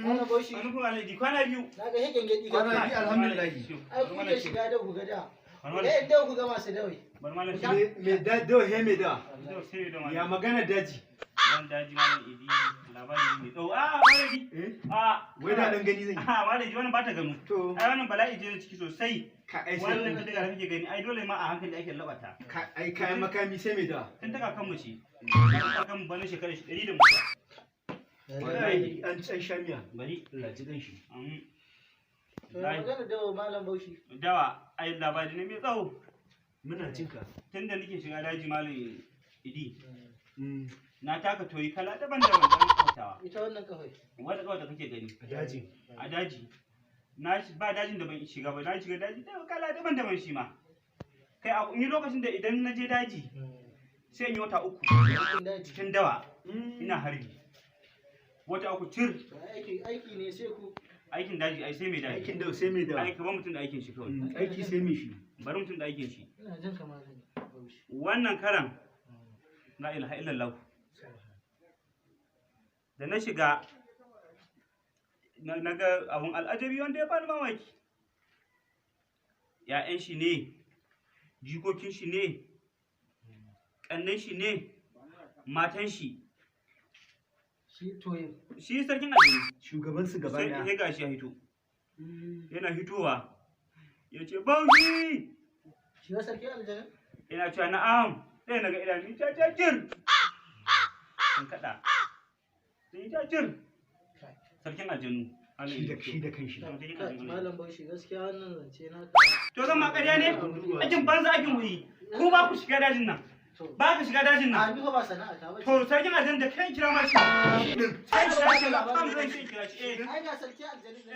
Malam Bauchi. Wani kuma Alhaji, kwana biyu. Na ga hegen gedi. Kwana biyu, alhamdulillah. Ai kuke shiga da ku ga da. Wani Ga malam. inda ku ga masu dawai. Bari malam. Me da do he me da. Yau sai da Ya malam. magana daji. Zan daji, malam Idi, labari ne mai tsawo. Ah, malam Idi. Eh? Ah, Wai da dan gani zan yi. Ah, malam Idi, wannan ba ta gano. To. Ai wannan bala'i ce na ciki sosai. Ka ai sai Wannan bindiga da kake gani, ai dole ma a hankali ake labata. Ka ai kayan makami sai me da. Tun ta kakan mu ce. Tun kakan mu bana shekarar shi 100 da mutuwa. Wallahi an sha miya. Bari. Allah ji gan shi. To, ya magana dawa, Malam Bauchi? Dawa, ai labari ne mai tsawo. Muna jin ka. Tun da nake shiga daji, malam Idi, na taka toyi kala daban-daban don kautawa. Ita wannan kafai. Wata kawai da kake gani. A daji. A daji. Na ba dajin da ban shiga ba, na shiga daji da kala daban-daban shi ma. Kai a ni lokacin da idan na je daji sai in yi wata 3 Cikin daji. cikin dawa ina harbi. Wata 3 cir. To, aiki aiki ne sai ku. Aikin daji ai sai mai daji. Aikin da sai me da. Ai ka bar mutum da aikin shi kawai. Aiki sai me shi. Bari mutum da aikin shi. Ina jin ka, Malam Bauchi. Wannan karan, la ilaha illallah. Da na shiga na ga abun al'ajabi wanda ya bani mamaki. ‘Ya'yan shi ne, jikokin shi ne, ƙannan shi ne, matan shi. Shi toyin. Shi sarkin aljanu. Shugaban su gaba Sai daya. sai gashi ya hito. Yana hitowa. Ya ce, "Bauchi!" Shi wa sarki aljanna? Yana cewa na'am. Sai na ga idanu jajajir. Sun kaɗa. Sun yi jajir. Sarkin aljanu. Shi da kanshi. Sarkin Kai, aljanu. Malam Bauchi, gaskiya wannan zance naka. To zan ma ƙarya ne? Aikin banza, aikin wuri. Ku ba ku shiga dajin nan. To. Ba ka shiga dajin A nan. ni fa ba sana'a ta bace. To sarkin aljanna da kai kira ma shi. Sai kira shi, kam zan ce kira shi. Eh. Ai ga sarki aljanna ne.